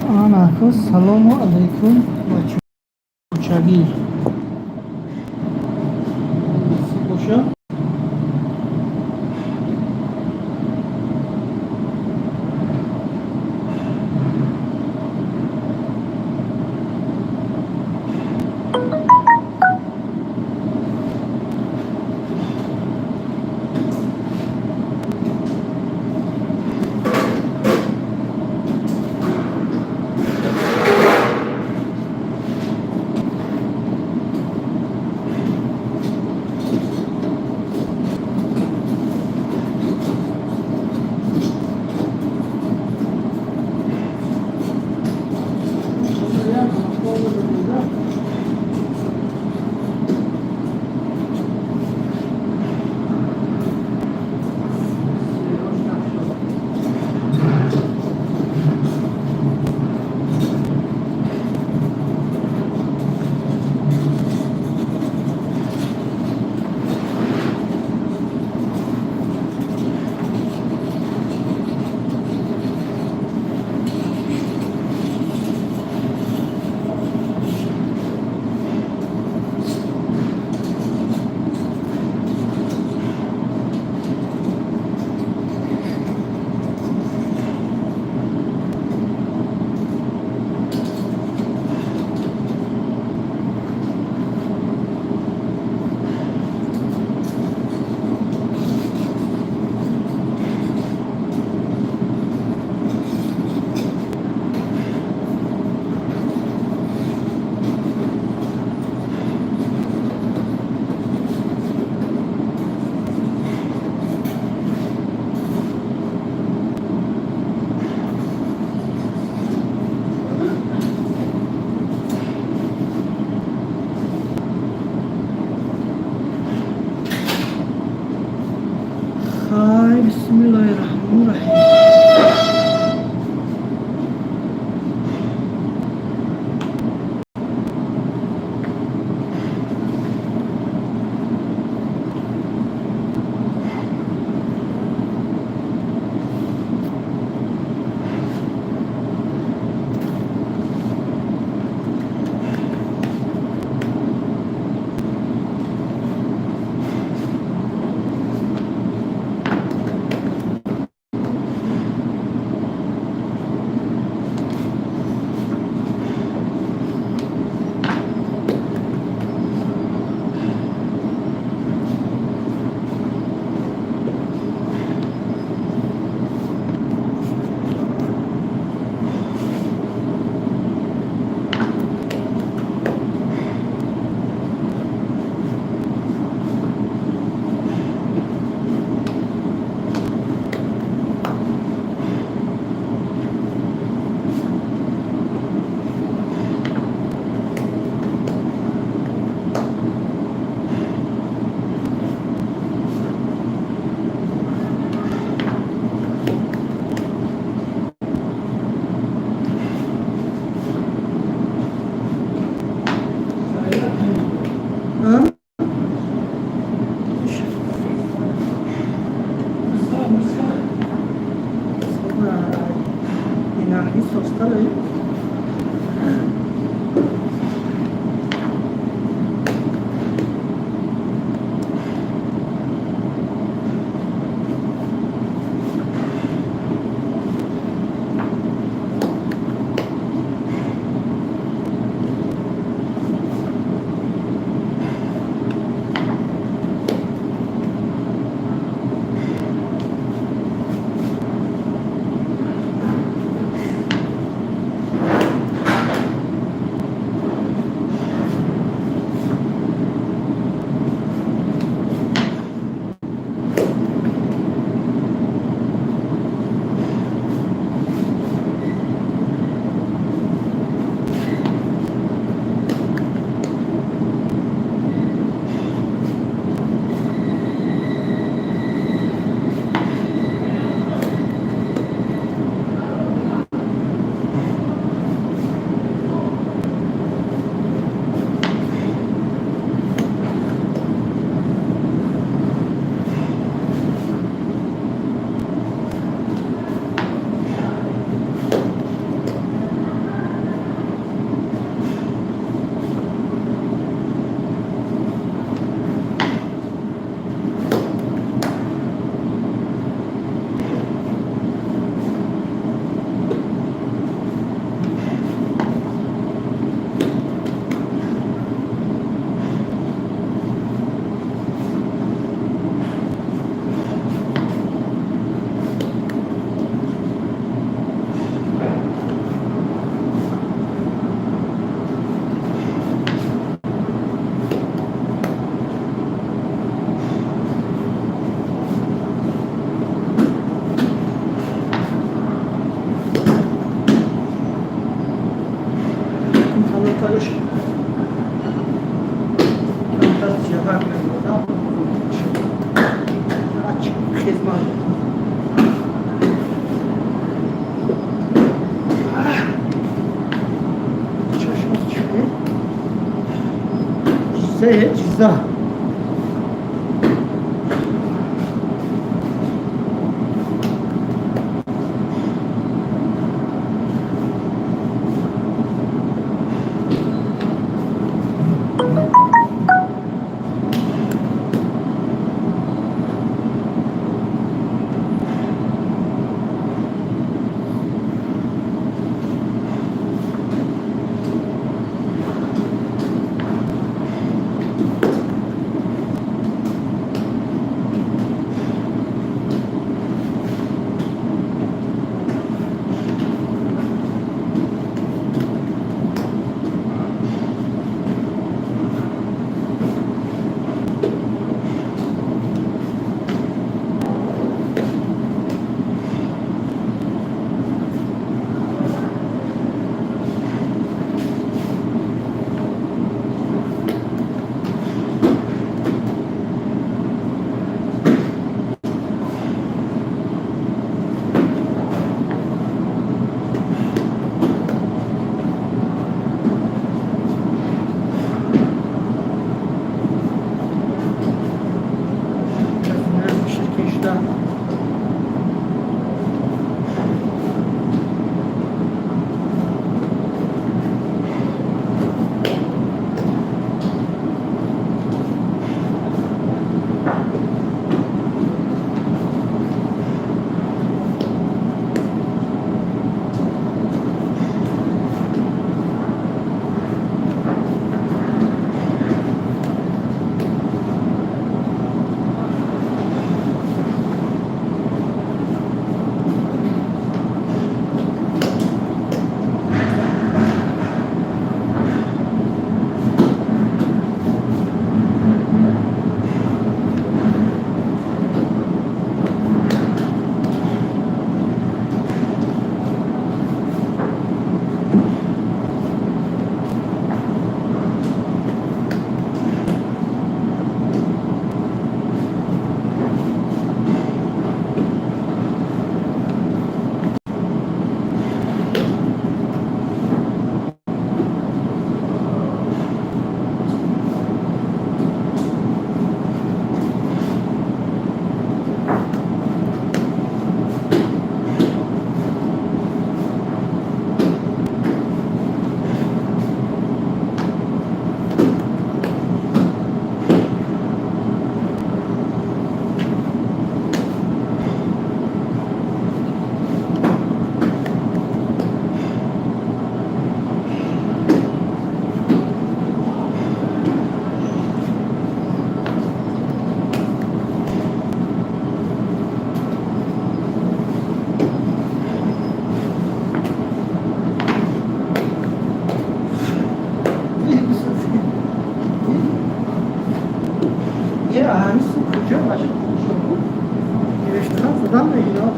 Анаку, салому алайкум, бачагӣ. Боша. Хай, бисмиллоҳи раҳмони раҳим. А? Энергия состар. Се Ҷиззах. Ширкин шуда. Куҷо баша гирифтан худам мегирад.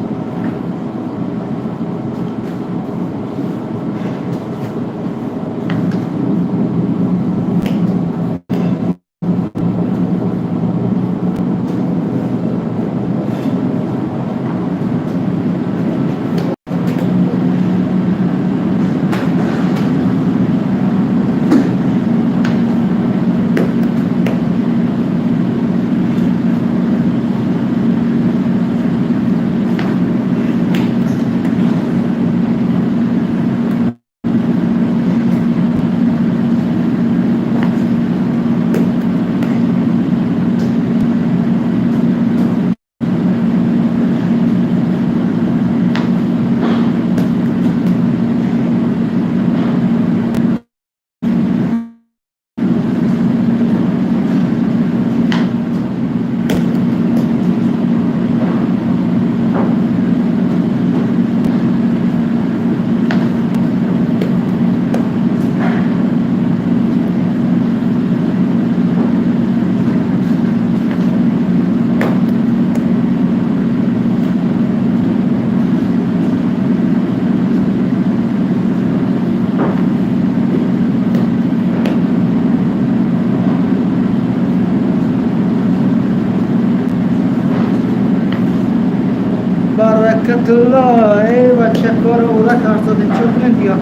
Баракатулло, эй бачакоро ура кардодем, чо кунем? Биё.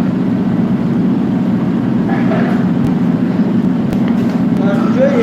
Дар куҷои?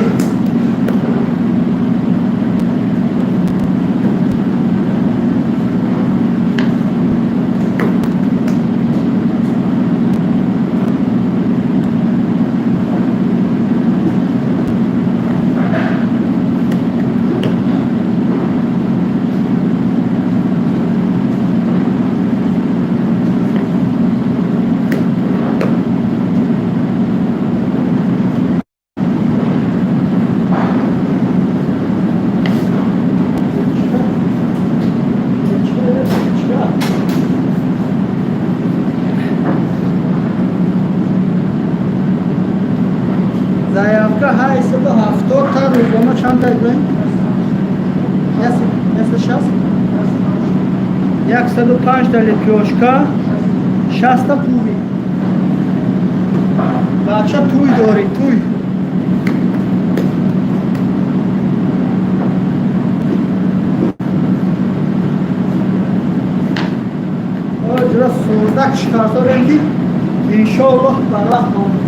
Чанд Иброҳим? 160, 105-та лепёшка, 60-та пуви. Бача, туй дорӣ, туй. Ҷура сурдак шикардорем, ки иншоаллоҳ барвақт омад.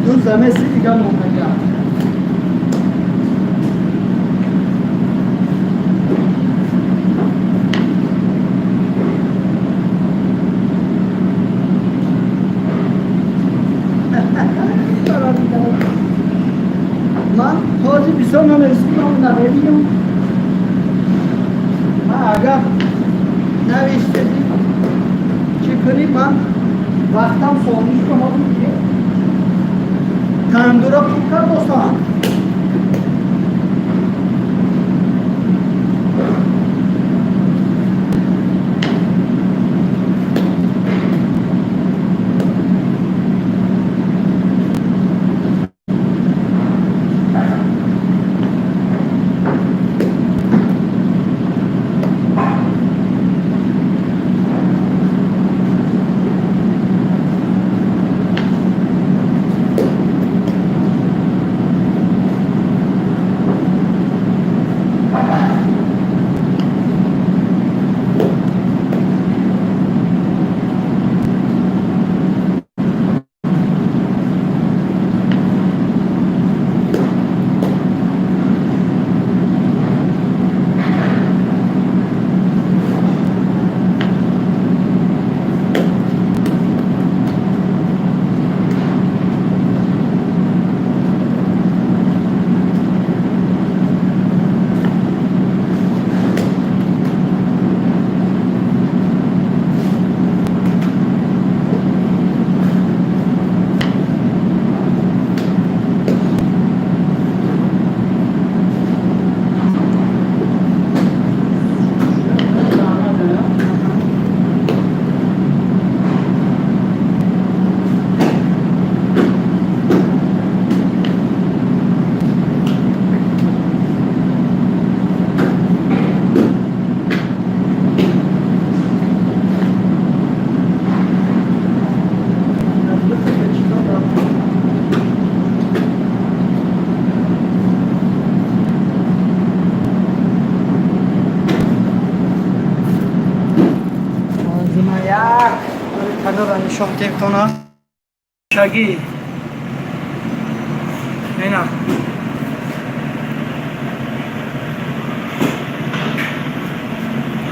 Ду замеси дига мондагиам. Ман ҳозир бисёр нанависам, намебинам. Ман агар навиштедӣ, чӣ кунӣ? Ман вақтам сониш ҳозир тандура пур кардостам. Як танура нишон тема. Шаги ина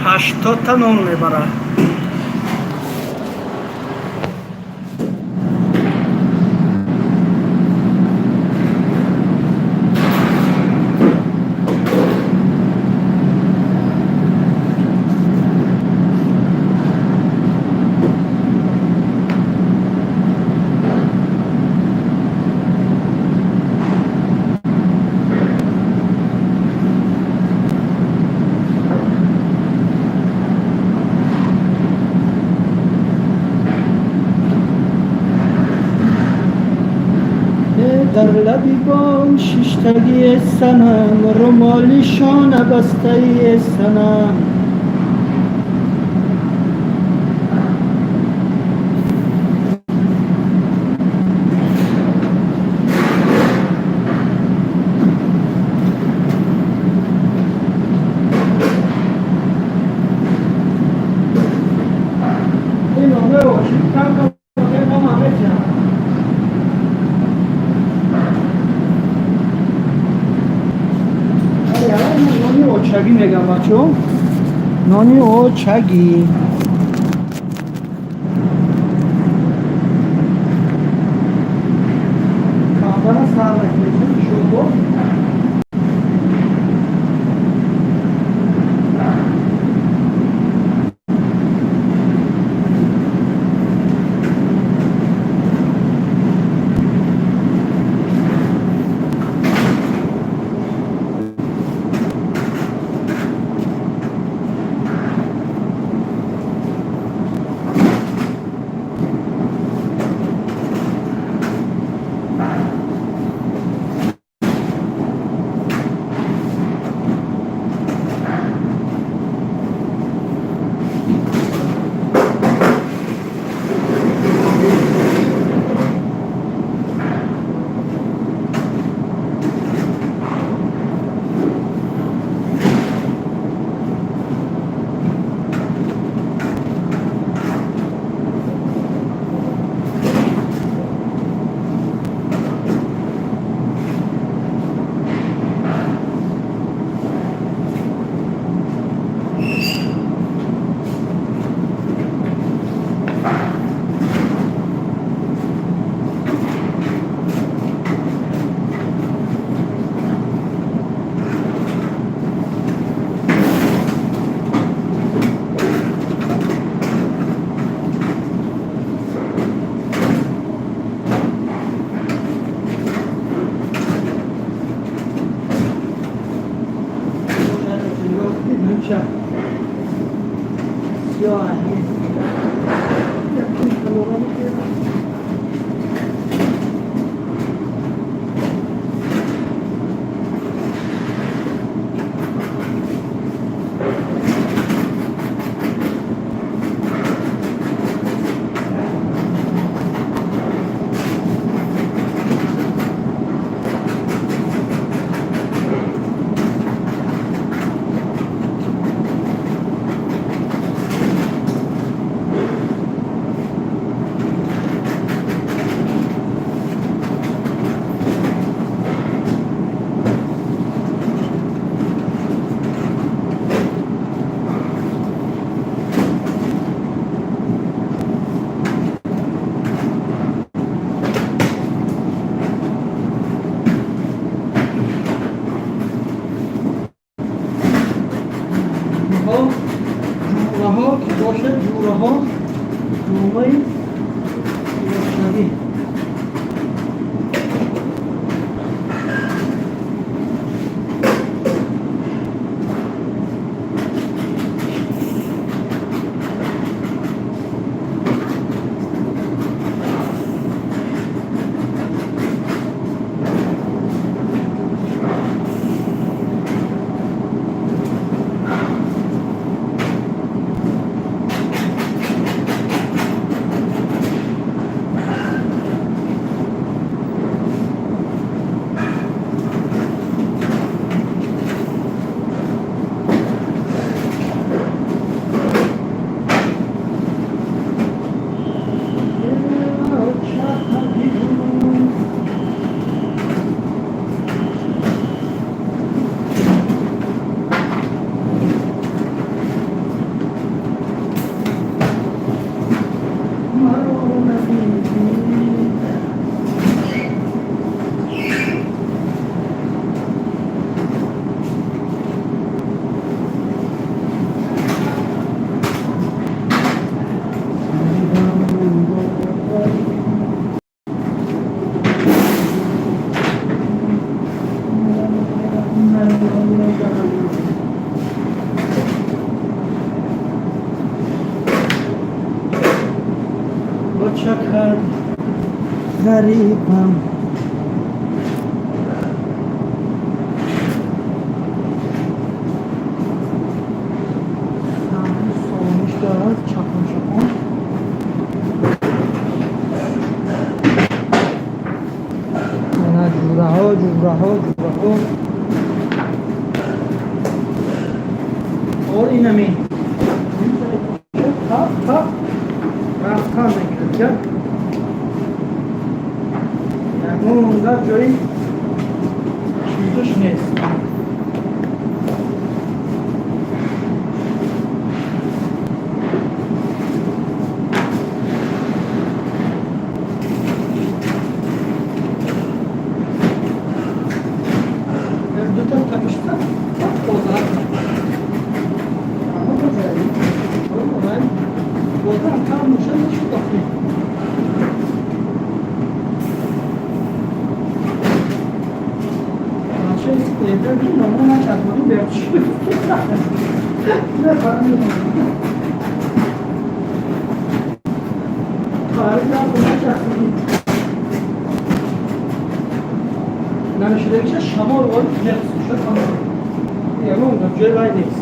80-та нон мебарад. Дар лаби бом шиштагии санам, румоли шона бастаи санам. Ин номаро кам кам ҳама. Нони очагӣ мегам, бачаҳо, нони очагӣ. Кандана сар мекунем, иншоалло. Сиёҳ якум канора мекунам. Ҷураҳо ки бошад, ҷураҳо, ҷумаи ошнавӣ. Бачакар ғарибам. Солониш дорад, чакон чакон. Мана ҷураҳо, ҷураҳо, ҷураҳо. Ор инами тап тап рафтан мегирад. Ягон дар ҷои чизаш нест. Дута тапишта тоза. Бозам кам бошад, шуд. Намешидагиша шамол вор мехсушад, ягон ҷои вай нест.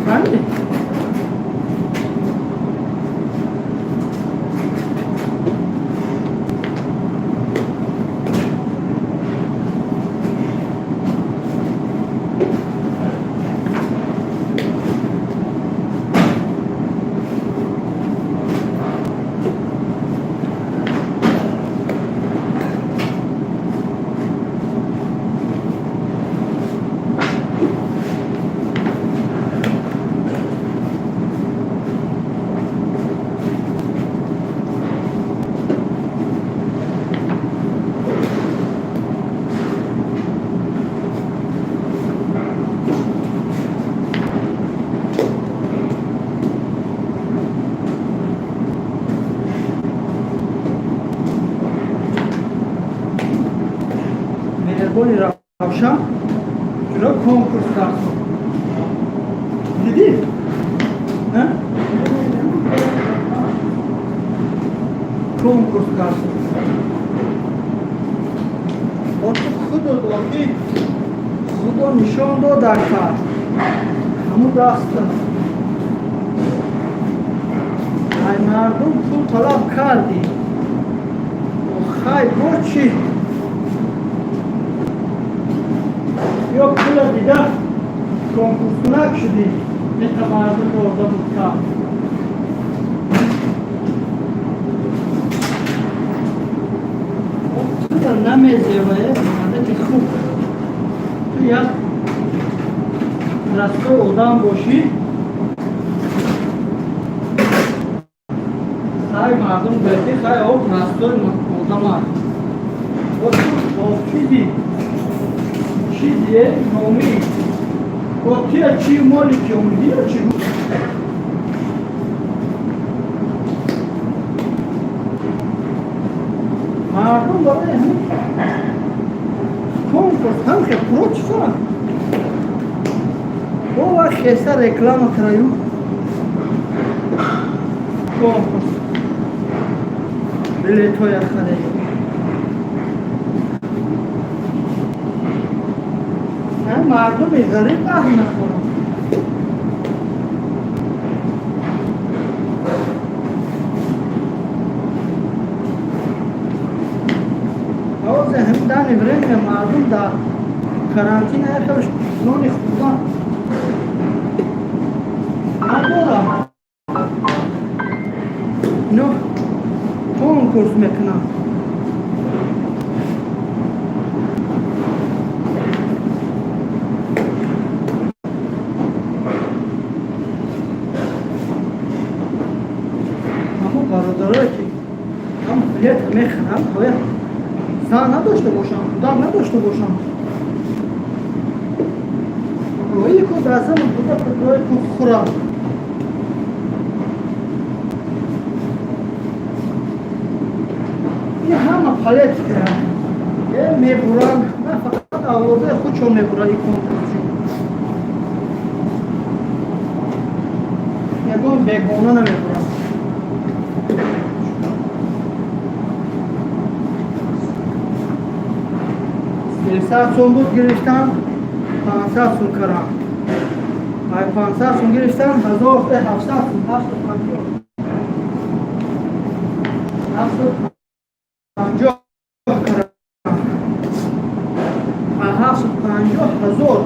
Фаҳмидӣ? На? Конкурс кард. Ту худо додӣ, Худо нишон дод ака. Ҳамун даста. Ай мардум пул талаб кардӣ. Хай, бо чӣ? Ё пула дида конкурскунак шудӣ, мета мардум ёрдам кард. Тура намезевае, одати хуб. Ту як простой одам бошӣ, хай, мардум гӯяд, хай, о, простой одам аст. Бо ту бо чизие номӣ бо тия чи моли ки омидӣ ё чӣ? Мардум барои ҳамин конкурс ҳам хел против анд. Бова хеса реклама краю конкурс билетҳоя харед. Мардуми ғариб аҳ нахӯранд. Ҳозир ҳамин данный время мардум дар карантин якаш нони хӯрдан надорам. Ино конкурс мекунанд. Ҳамон бародарое ки ҳам билет мехаранд, бояд зан надошта бошанд, кӯдак надошта бошанд. Роҳи ку дар зану кӯдак, роҳи ку хӯранд. Ин ҳама политика мебуранд, на фақат авлодои худшон мебуранд. Ин конкурсшон ягон бегона намебуранд. 300 сом буд, гирифтан, 500 сум карам. Ай 500 сум гирифтан, ҳазор 700 сум, 750, 750 карам. 750 ҳазор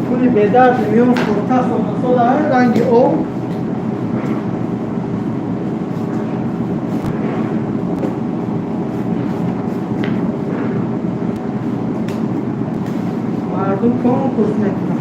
пули бедарди миён хӯрта сола ранги об. Мардум конкурс мекунанд.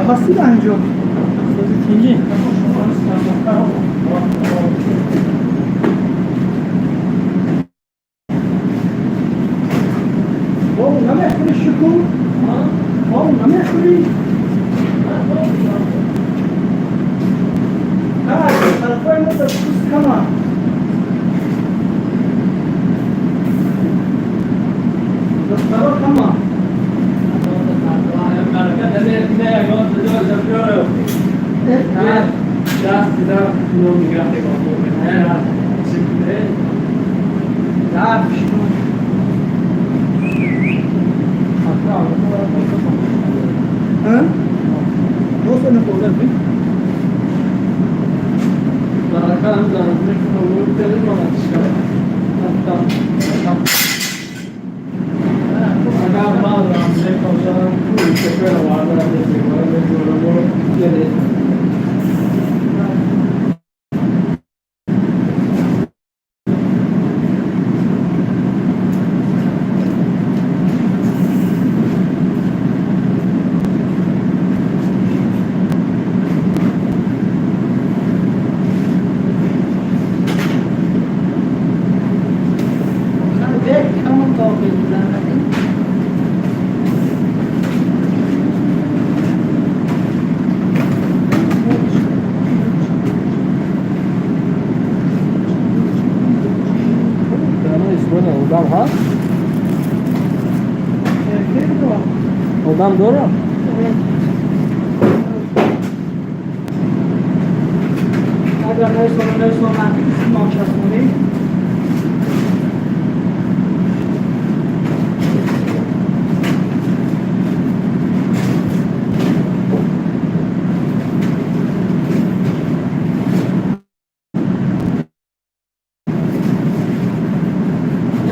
Ҳастид анҷо тинҷи. Бо намехӯри, шукур, бо намехӯри. Тарафҳои мо дар пӯст кама. Духтаро кама. Одам ҳаст? Одам дорам? Агар нависонам, нависонам, нончаспонӣ.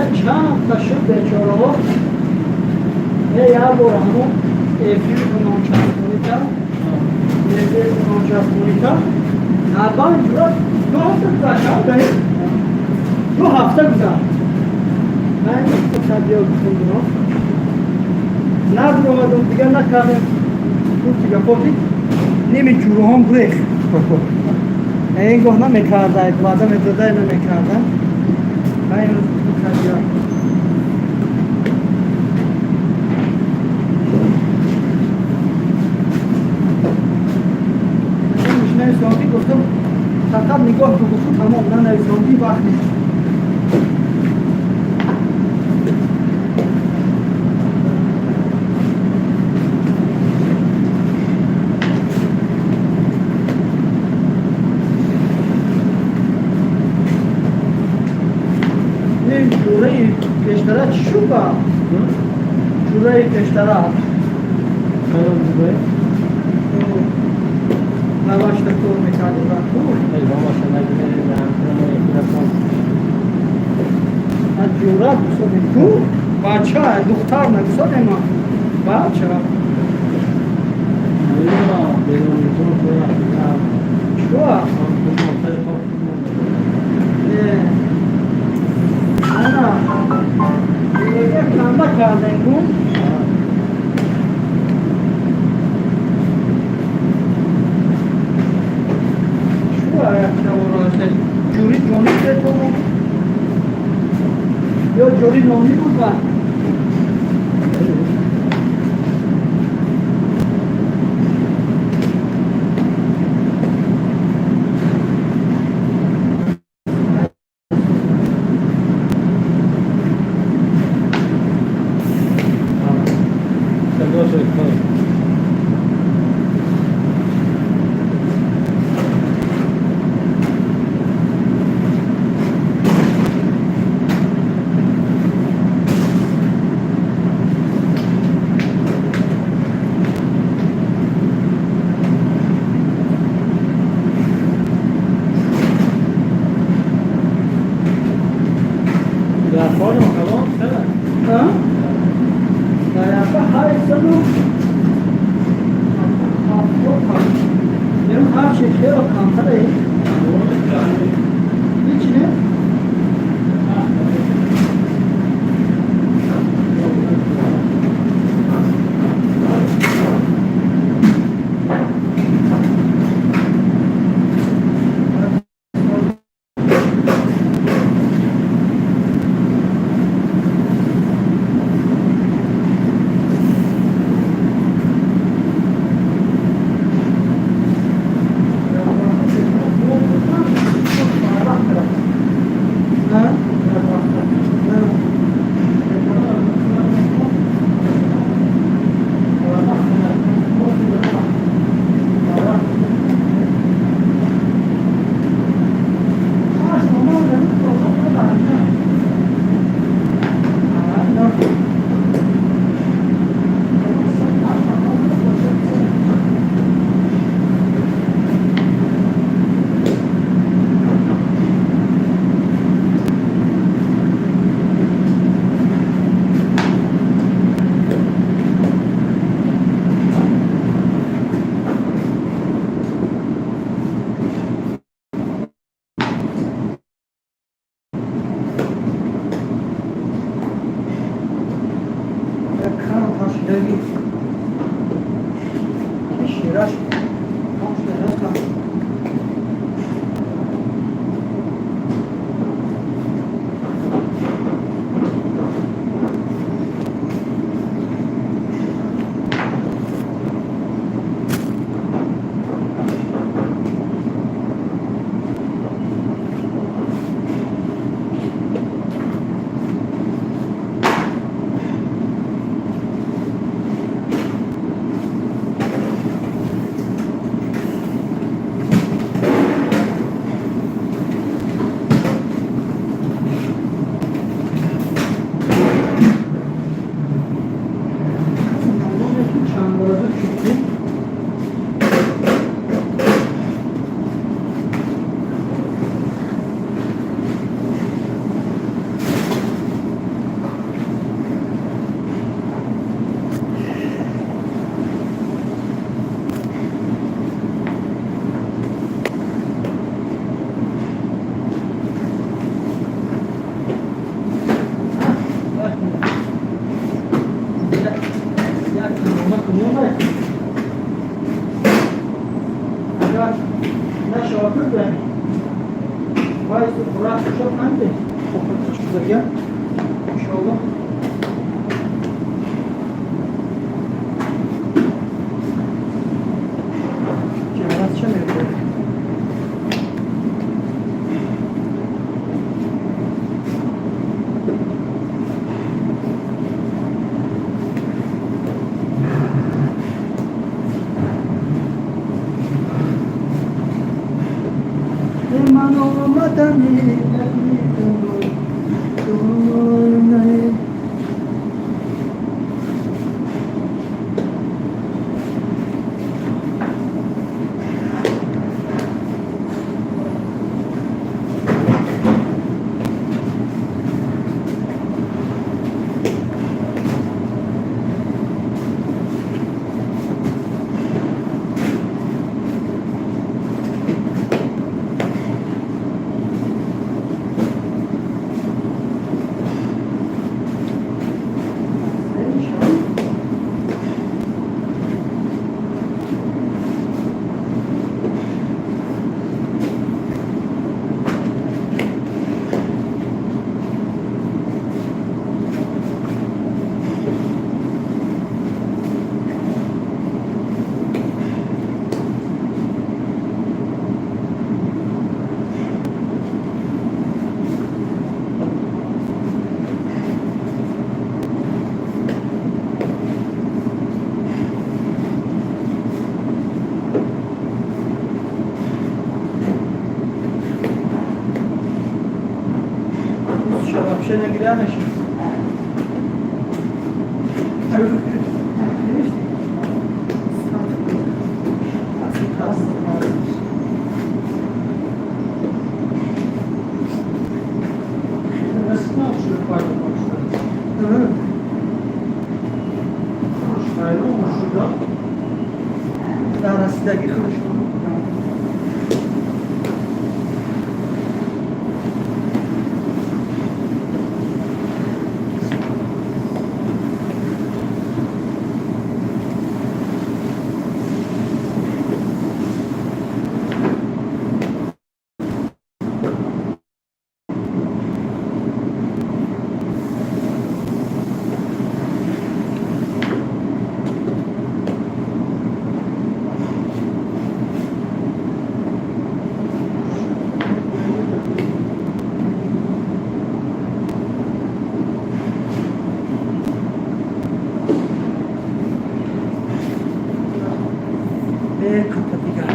Як чанд та шуд бечораҳо. Як бор ҳамон эфир нончаспонӣ кард. Эфир нончаспонӣ кард. Нарбан ҷура 2 ҳафта гузашт, 2 ҳафта гузашт. Ман гуфтам биё, гуфтам гуноҳ. Надуромадам, дигар накардем. Гуфти гапо ки ними ҷураҳом гурехт. Ин гоҳ намекарда, ваъда медода, намекарда. Ман имрӯз гуфтам кардия. Нависондӣ гуфтам, фақат нигоҳ ку, гуфтам тамом, нанависондӣ вақт нест. Ин ҷураи пештара чӣ шуд ба? Ҷураи пештара. Кадом ҷураи? Навашта кор мекарди ба ку? Эй, бобаша, нагиред, ҳамкора. Аз ҷура гусодем ку? Бача, духтар нагусодем ма. Бача. Чӣ? Не. Ана. Дигар канда кардем ку? Ҷури ҷони бетомо ё ҷури номӣ буд ба? Нашава вайсу хӯрак шуд анде шудагия иншоалло. Ҷамъат ча мегӯяд? Ман омадами. Вообще нагиря нашид. Дар расидаги худаш. Ката дигар.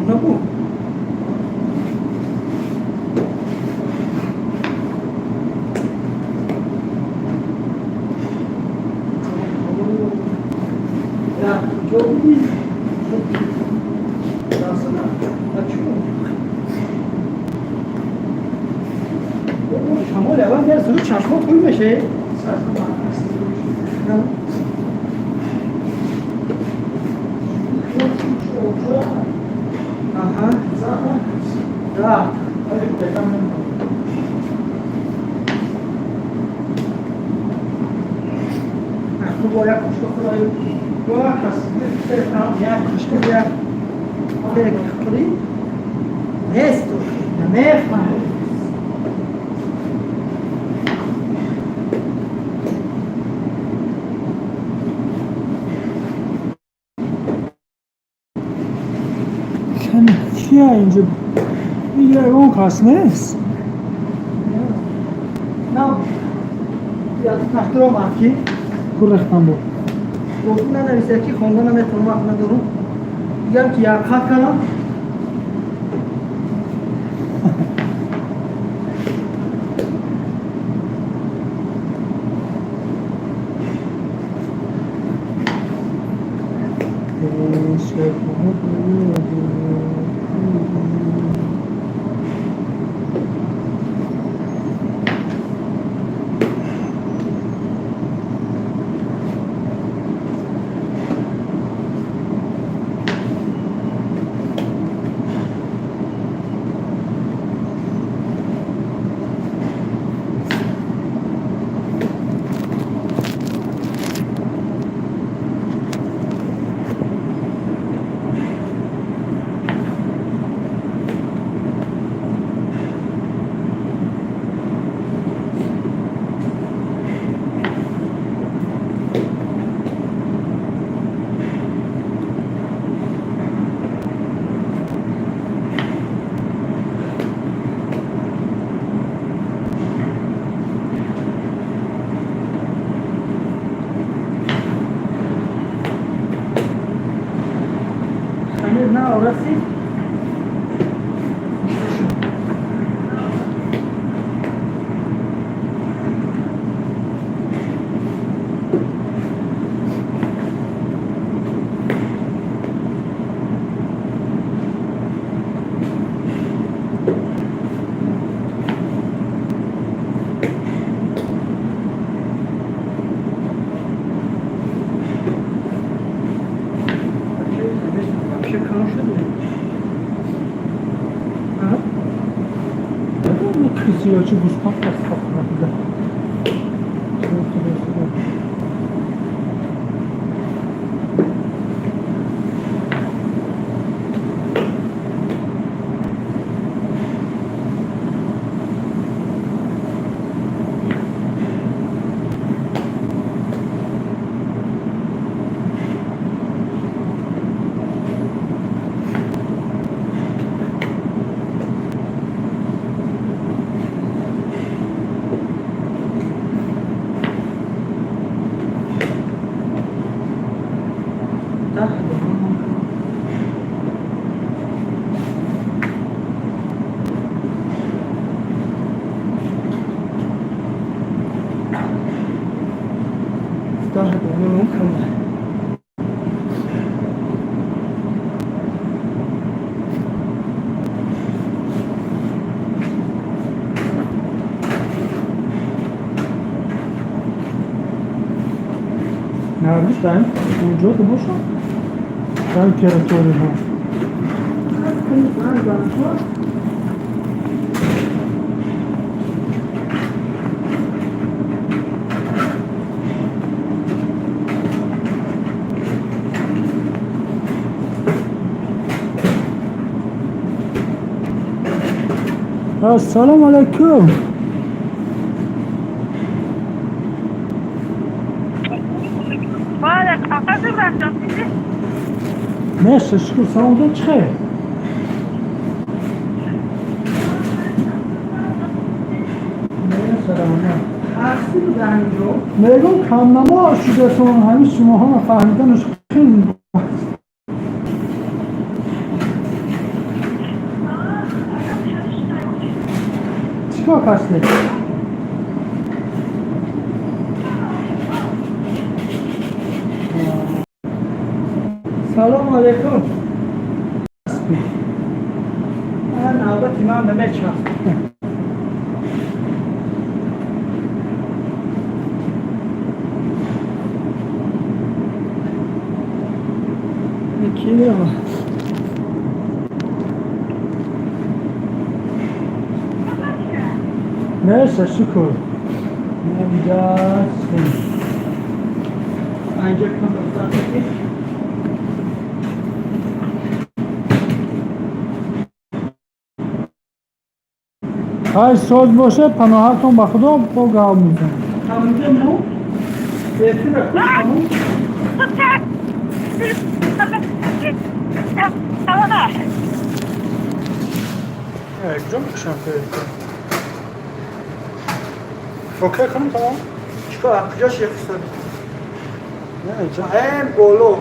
Набуд. Куҷо будӣ? Шамол аввал дар зуд чашмот хуй меше. Аҳа. Да. Бо як кушка хӯраю. Як кушка, як хӯрӣ. Нест, намефаҳмам. Кия инҷо ягон кас нест. На, тахтиро ки Гурехтан буд. Гуфт нанависа, ки хонда наметавонам, вақт надорам. Дигар ки як хат кардам. Хамир на расид. Вообще хорошо. Кизиёчи гӯспанд астағфируллоҳ. Наверное, унҷо боша, дар территорияҳо. Ассалому алайкум. Нешта, шукр, салом дод, чӣ хел? Мегӯм, камнамо шудатон, ҳамин шумоҳо фаҳмиданаш хеле. Чӣ кор кастед? Салом алейкум. Навбати ман намечасп. Киева. Нешта, шукр. Инҷа. Инҷа кам. Ҳай, соз боше, паноҳатон ба Худо, бо гап мезанем. Ҳаминҷа мо эфира кунам. Куҷо мекушам? Окей кунам, тамом. Чикор, куҷо шеф? Не, инҷа. Боло.